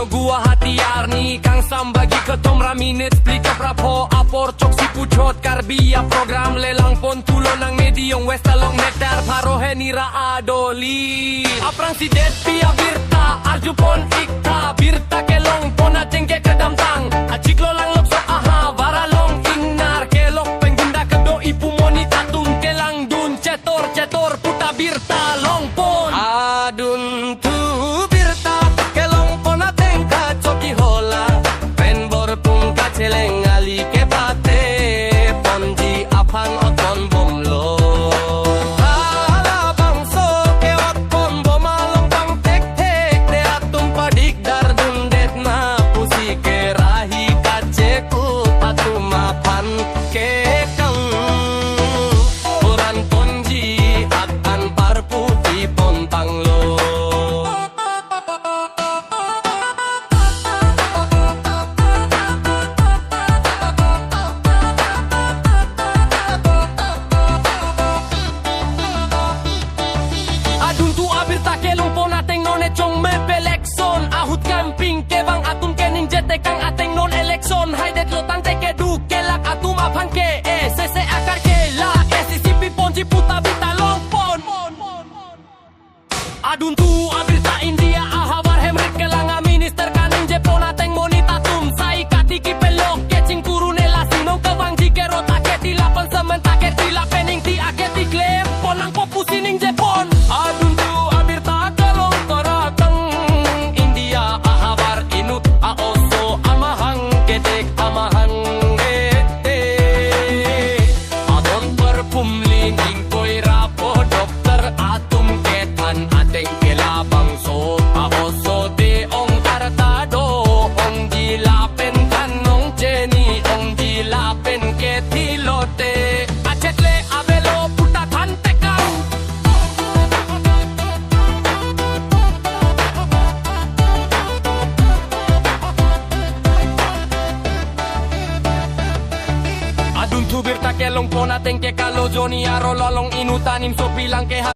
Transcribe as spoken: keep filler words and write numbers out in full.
Guwahati arni kangsam bagi kethom ra minit phlikep ra pho apor choksi puchot Karbi aprogram le langpon thulo nang medium west along meter pharo hini ra adoli. Aphrangsi detpi abirta arjupon ik tha, birta kelongpon ateng ke kedamtang. Achiklo langlokso ahavar along ingnar kelok pen gunda kedo-i pu monit atum kelangdun chetor chetor puta birta longpon. Adunthu birta kelongpon ateng kachokji hala, pen Borpung kacheleng ali kepate ponji aphan otpon bomlo. Halabangso ke-otpon bom along bang thekthek te atum padik dardundet ma pusi kerahi kachekup atum aphan kekang puran ponji at an parpu pi pon tanglo. Adunthu abirta kelongpon ateng non e chongmep election ahut campaign kevang atum keningje tekang ateng non election haidetlo tangte keduk kelak atum aphan ke-e sese akar kelak e sisi pi ponji puta birta longpon. Adunthu abirta India ahavar hem rit kelang a-minister kaningjepon ateng monit atum sai katiki pelok kechingkuru ne lasi nong kevangji kerot aketi lapen semen ta keti lapen ingti aketi klempon nangpo pusi ningjepon. Adunthu abirta kelongpon ateng India ahavar inut a-oso amahang kedek amahang ete. Adon perpum lining koi rapo dokter atum kethan ateng ke labangso a-oso de ong arta do-ongji lapen than nong cheni ongji lapen kethi lote achet le avelo puta than tekang. Adunthu birta kelongpon ateng ke kalo joni arlo along inut anim sopi lang ke ha